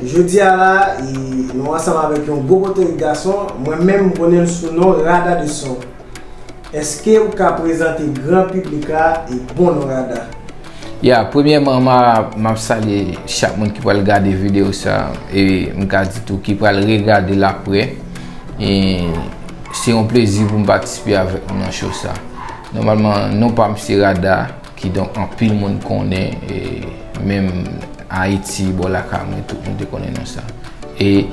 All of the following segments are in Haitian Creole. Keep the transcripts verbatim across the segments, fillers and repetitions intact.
Jodi a la, e, nou ansanm avèk yon gwo potorik gason, mwen menm m konnen l sou non Rada de Son. Èske ou ka prezante gran piblik la e bon non Rada? Ya, premyèman, m a, m ap salye chak moun ki pral gade videyo sa, e m ka di tou ki pral regade l apre. E se yon plezi pou m patisipe avèk nou nan show sa. Nòmalman, non pa m se Rada, kidonk anpil moun konnen, e menm Ayiti, bò lakay mwen, tout moun te konnen non sa. E,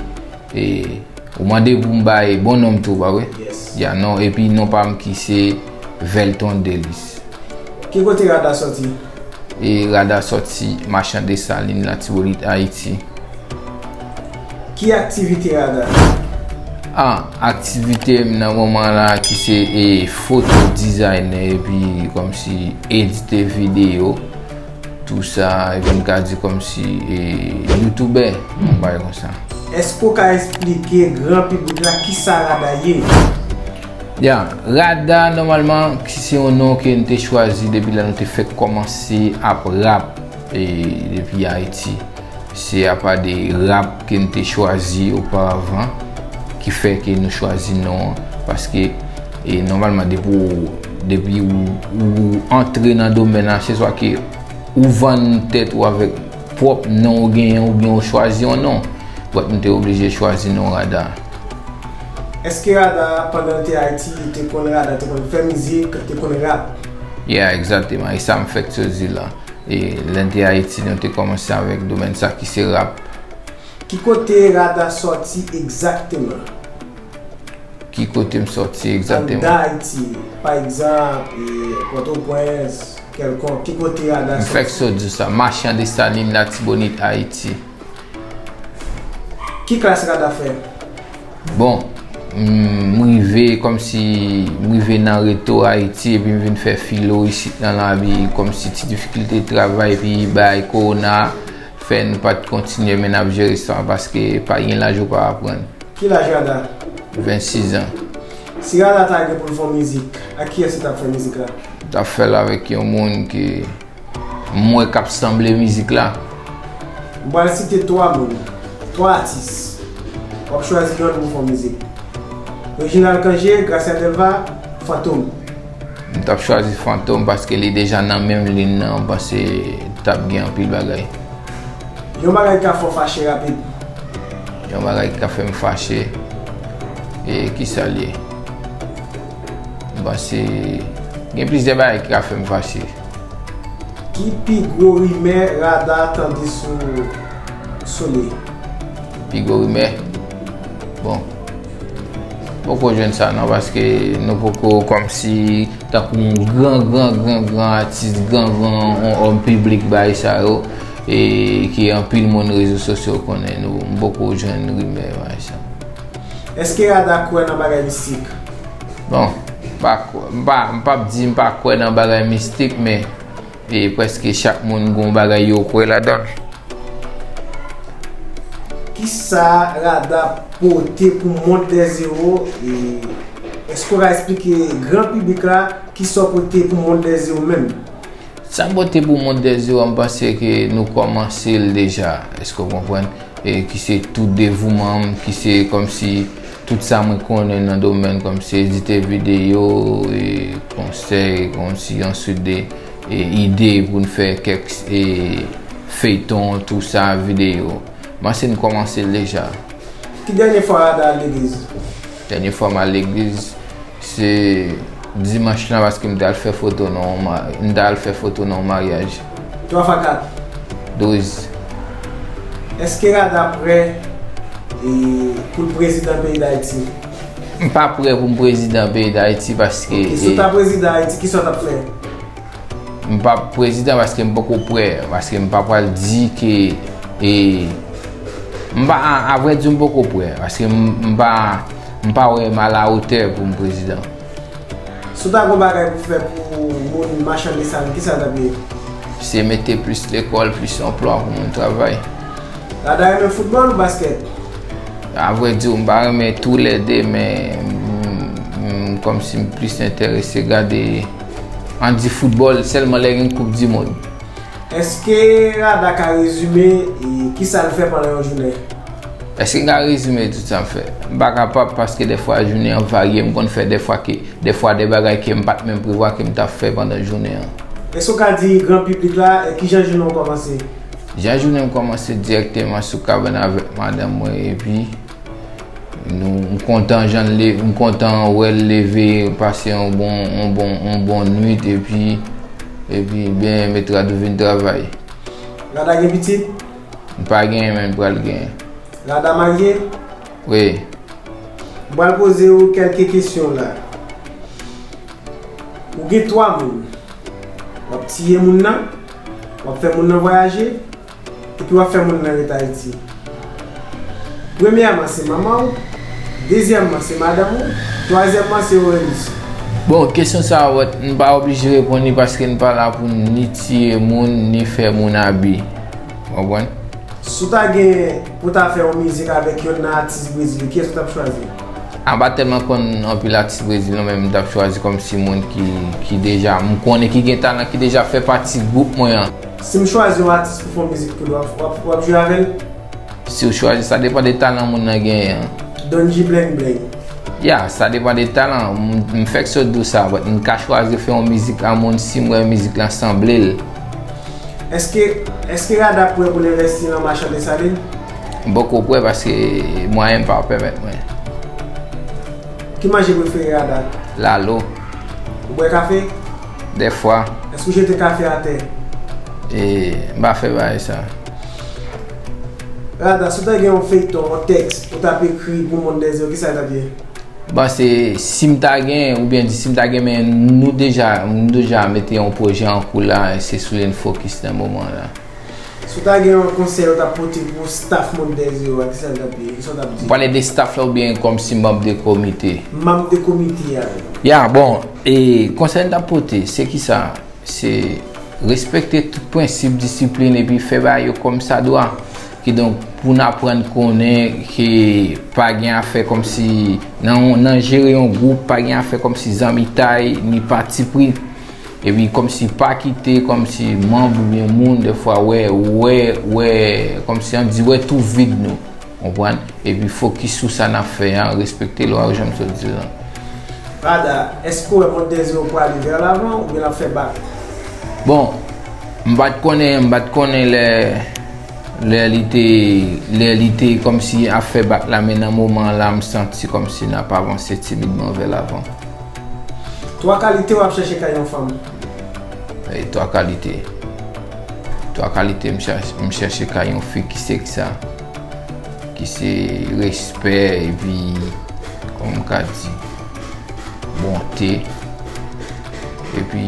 e ou mande pou m bay bon non m tou, pa vre? Yes. Ya, non, epi non pa m ki se Velton Delis. Ki kote Rada sòti? E Rada sòti Machan Desalin, Latibonit, Ayiti. Ki aktivite Rada? Ah, aktivite m nan moman la ki se e, foto dizaynen epi kòmsi edite videyo, tou sa, epi m ka di kòmsi e, youtubè, yon bagay konsa. Èske w ka esplike gran piblik la kisa Rada ye? Ya, Rada, nòmalman, ki se yon non ke n te chwazi depi lè nou te fèk kòmanse ap rap, e, depi Ayiti. Se apa de rap ke n te chwazi oparavan ki fè ke nou chwazi non an. Paske, e, nòmalman, depi w, depi w, w antre nan domèn nan, se swa ke ou vann tèt ou avèk pwòp non ou genyen oubyen ou chwazi yon non. Donk, nou te oblije chwazi non Rada. Èske Rada, pandan l te Ayiti, te konn Rada, te konn fè mizik, te konn rap? Yeah, egzakteman. E sa m fèk sot di la. E lè n te Ayiti, nou te kòmanse avèk domèn sa ki se rap. Ki kote Rada sòti egzakteman? Ki kote m sòti egzakteman? Anndan Ayiti, pa egzanp, e, Pòtoprens, kèlkonk. Ki kote Rada sòti? M fèk sot di sa. Machan Desalin, Latibonit, Ayiti. Ki klas Rada fè? Bon, m rive kòmsi, m rive nan reto Ayiti epi m vin fè filo isit nan la, epi kòmsi ti difikilte travay epi bagay kowona fè n pa t kontinye, men n ap jere sa paske pa gen laj ou pa aprann. Ki laj Rada? Vennsis an. Si Rada ta gen pou l fè yon mizik, ak kiyès li t ap fè mizik la? M t ap fè l avèk yon moun ke m wè k ap sanble mizik la. M pral site twa moun, twa atis. W ap chwazi yonn pou fè yon mizik. Reginald Cangé, Gracia Delva, Fantom. M t ap chwazi Fantom paske li deja nan menm liy nan, m panse t ap gen anpil bagay. Yon bagay ki ka fè w fache rapid. Yon bagay ki ka fè m fache, e kisa l ye? M panse gen plizyè bagay ki ka fè m fache. Ki pi gwo rimè Rada tande sou Sole? Pi gwo rimè? Bon. Poko jwenn sa non, paske nou poko kòmsi tankou yon gran, gran, gran, gran atis, gran, gran, yon òm piblik bagay sa yo, e ki anpil moun rezo sosyo konnen nou. M poko jwenn rimè bagay sa. Èske Rada kwè nan bagay mistik? Bon, m pa kwè, m pa, m p ap di m pa kwè nan bagay mistik, men e prèske chak moun gon bagay yo kwè ladan l. Kisa Rada pote pou Monde des Héros? E èske w ka eksplike gran piblik la kisa w pote pou Monde des Héros menm? Sa m pote pou Monde des Héros, m panse ke nou kòmanse l deja. Èske w konprann? E ki se tout devouman m, ki se kòmsi tout sa mwen konnen nan domèn kòmsi edite videyo, e konsèy, kòmsi answit de, e ide pou n fè kèk, e feyton, tou sa, videyo. M panse n kòmanse l deja. Ki dènye fwa Rada al legliz? Dènye fwa m al legliz, se dimanch lan, paske m t al fè foto nan yon ma-, m t al fè foto nan yon maryaj. Twa fwa kat? Douz. Èske Rada prè, e, pou l prezidan peyi Dayiti? M pa prè pou m prezidan peyi Dayiti paske, ok, si w ta prezidan Ayiti, kisa w t ap fè? M p ap prezidan paske m poko prè, paske m pa pral di ke, e, m pa, a, avrèdi, m poko prè, paske m, m pa, m pa wè m alawotè pou m prezidan. Si w ta gen yon bagay pou fè pou moun Machan Desalin, kisa l t ap ye? Se mete plis lekòl, plis anplwa pou moun travay. Rada renmen foutbòl ou baskèt? Avrèdi, m pa renmen toulède, men, m, m, kòmsi m plis enterese gade, ann di foutbòl sèlman lè gen koup di mond. Èske Rada ka rezime e, kisa l fè pandan yon jounen? Èske m ka rezime tout sa m fè? M pa kapab paske dèfwa jounen an varye, m konn fè dèfwa ke, dèfwa de bagay ke m pa t menm prevwa ke m t ap fè pandan jounen an. Èske w ka di gran piblik la e, kijan jounen w kòmanse? Jan jounen m kòmanse dirèkteman sou kabann avèk madanm mwen epi Nou, m kontan jan l le-, m kontan wè l leve, pase yon bon, yon bon, yon bon nwit, epi, epi byen met rad ou vin travay. Rada gen pitit? M pa genyen, men m pral genyen. Rada marye? Wi. M pral poze w kèlke kesyon la. Ou gen twa moun. W ap tiye moun nan, w ap fè moun nan vwayaje, epi w ap fè moun nan ret Ayiti. Premyèman, se manman w, dezyèmman, se madanm ou, twazyèmman, se Aurelis. Bon, kesyon sa a, wè, n pa oblije reponn li paske n pa la pou n ni tiye moun, ni fè moun abi. Ou konprann? Si w ta gen pou w ta fè yon mizik avèk yonn nan atis Brezil yo, kiyès ou t ap chwazi? A, m pa tèlman konn anpil atis Brezil non, men m t ap chwazi kòmsi moun ki, ki deja, m konnen ki gen talan, ki deja fè pati gwoup mwen an. Si m chwazi yon atis pou fè yon mizik pou li, w ap, w ap, w ap jwe avè l? Si w chwazi, sa depann de talan moun nan genyen an. Donji Bling Bling. Ya, sa depann de talan. M, m fèk sot di w sa, but m ka chwazi fè yon mizik a moun si m wè mizik lan sanble l. Èske, èske Rada prè pou l envèsti nan Machan Desalin? M poko prè paske mwayen m pa pèmèt mwen. Ki manje prefere Rada? Lalo. Ou bwè kafe? Dèfwa. Èske w jete kafe atè? E, m pa fè bagay sa. Rada, si w ta gen yon feyton, yon tèks, ou t ap ekri pou Mond Dèzè, kisa l t ap ye? Bon, se si m ta gen, oubyen di si m ta gen, men nou deja, nou deja mete yon pwojè an kou la, se sou li n fokis nan moman la. Si w ta gen yon konsèy ou t ap pote pou staff Mond Dèzè yo a, kisa l t ap ye? Kisa w t ap di? Ou pale de staff la oubyen kòmsi manm de komite? Manm de komite a. Ya, bon, e konsèy m t ap pote, se kisa? Se respekte tout prensip, disiplin epi fè bagay yo kòmsadwa. Kidonk, pou n aprann konnen ke pa gen afè kòmsi nan, nan jere yon gwoup, pa gen afè kòmsi zanmitay, ni patipri. Epi kòmsi pa kite kòmsi manm oubyen moun dèfwa wè, wè, wè, kòmsi an di wè tou vid nou. Konprann? Epi fokis sou sa n ap fè an, respekte lwa yo jan m sot di lan. Rada, èske w wè Mond Dèzè yo prale vè lavan oubyen l ap fè bak? Bon, m pa t konnen, m pa t konnen lè, lè li te, lè li te kòmsi ap fè bak la, men nan moman an la, m santi kòmsi n ap avanse timidman vè lavan. Twa kalite w ap chèche kay yon fanm. E twa kalite. Twa kalite m chèche, m chèche kay yon fi ki se ki sa. Ki se respè epi, kòman m ka di, bonte. Epi,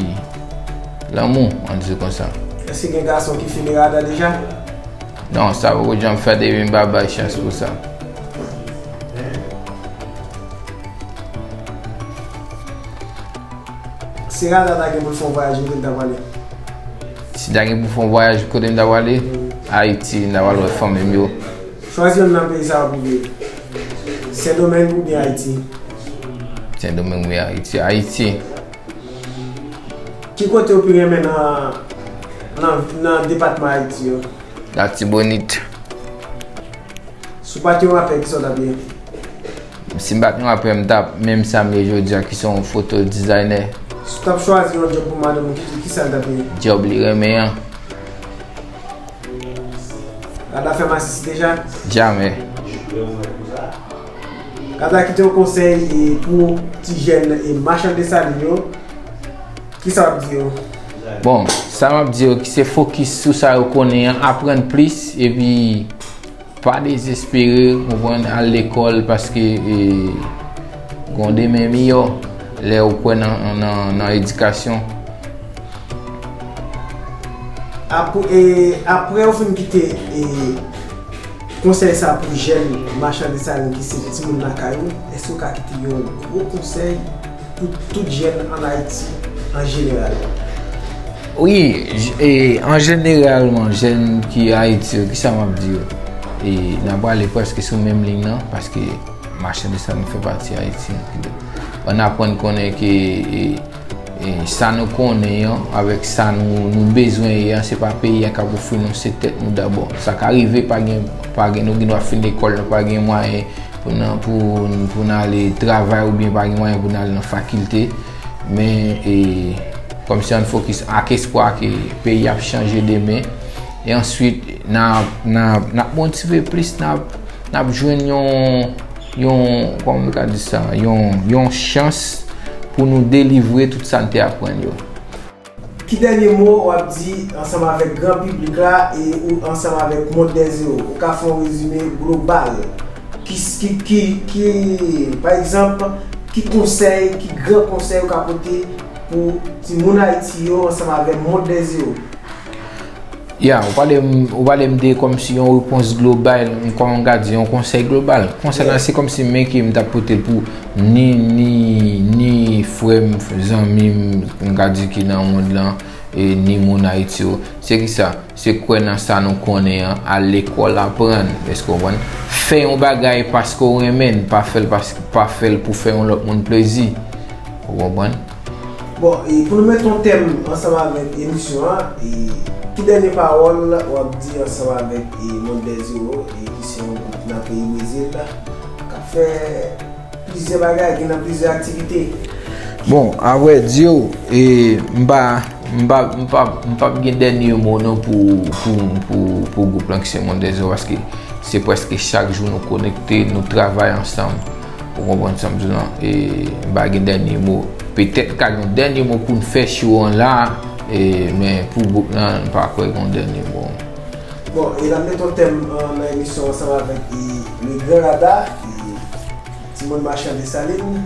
lanmou, ann di konsa. Èske gen gason ki file Rada deja? Non, sa poko janm fèt epi m pa bay chans pou sa. Si Rada ta gen pou l fè yon vwayaj, kote l ta prale? Si ta gen pou fè yon vwayaj, kote m ta prale? Ayiti, m ta pral wè fanmi m yo. Chwazi yonn nan peyi sa yo pou w viv. Sendomeng oubyen Ayiti? Sendomeng oubyen Ayiti? Ayiti. Ki kote w pi renmen nan, nan, nan depatman Ayiti yo? Latibonit. Si w pa t yon rapè, kisa w t ap ye? Si m pa t yon rapè, m t ap menm sa m ye jodi a, ki se yon foto dizayne. Si w t ap chwazi yon djòb pou madanm ou, ki, kisa l t ap ye? Djòb li renmen an. Rada fè masisi deja? Jamè. Rada kite yon konsèy e, pou ti jèn e machann Desalin yo, kisa w ap di yo? Bon, sa m ap di yo, ki se fokis sou sa yo konnen an, aprann plis, epi pa dezespere, konprann, al lekòl, paske, e, gen yon demen miyò lè ou kwè nan, nan, nan edikasyon. Apre, e, apre ou fin kite, e, konsèy sa pou jèn machann Desalin ki se timoun lakay ou, èske ou ka kite yon gwo konsèy pou tout jèn ann Ayiti an jeneral? Wi, j-, e, an jeneralman, jèn ki Ayiti yo, kisa m ap di yo? E, n ap prale prèske sou menm liy nan, paske machann Desalin fè pati Ayiti. Ann aprann konnen ke, e, E sa nou konnen an, avèk sa nou, nou bezwen ye an, se pa peyi a k ap ofri nou, se tèt nou dabò. Sa ka rive, pa gen, pa gen, nou gen dwa fin lekòl, nou pa gen mwayen pou n, pou, pou n ale travay oubyen pa gen mwayen pou n ale nan fakilte. Men, e, kòmsi ann fokis ak espwa ke peyi ap chanje demen. E answit, n ap, n ap, n ap motive plis, n ap, n ap jwenn yon, yon, kòman nou ka di sa, yon, yon chans pou nou delivre tout sa n te aprann yo. Ki dènye mo w ap di ansanm avèk gran piblik la e ou ansanm avèk Mond dè Zewo? Ou ka fè yon rezime global. Ki, ki, ki, ki, pa egzanp, ki konsèy, ki gran konsèy ou ka pote pou timoun Ayiti yo ansanm avèk Mond dè Zewo? Ya, ou pale m, ou pale m de kòmsi yon repons global, kòman m ka di, yon konsèy global. Konsèy la, se kòmsi men ke m t ap pote l pou ni, ni, ni frè m, zanmi m, m ka di ki nan mond lan, e ni moun Ayiti yo. Se ki sa? Se kwè nan sa nou konnen an, al lekòl aprann, èske w konprann? Fè yon bagay paske w renmen l, pa fè l paske, pa fè l pou fè yon lòt moun plezi. Ou konprann? Bon, e pou nou mete yon tèm ansanm avèk emisyon an, e ki dènye pawòl w ap di ansanm avèk e Mond dè Zewo, e ki se yon gwoup nan peyi Brezil, k ap fè plizyè bagay, gen nan plizyè aktivite? Bon, avrèdi, e, m pa, m pa, m pa, m p ap gen dènye mo non pou, pou, pou, pou gwoup lan ki se Mond dè Zewo, paske se prèske chak jou nou konekte, nou travay ansanm. Ou konprann sa m di w lan? E, m pa gen dènye mo. Petèt ka gen yon dènye mo pou n fè show an la, e, men pou gwoup lan, m pa kwè gen yon dènye mo. Bon, e n ap mete yon tèm an, nan emisyon ansanm avèk e, le Gran Rada, e, Timoun Machan Desalin.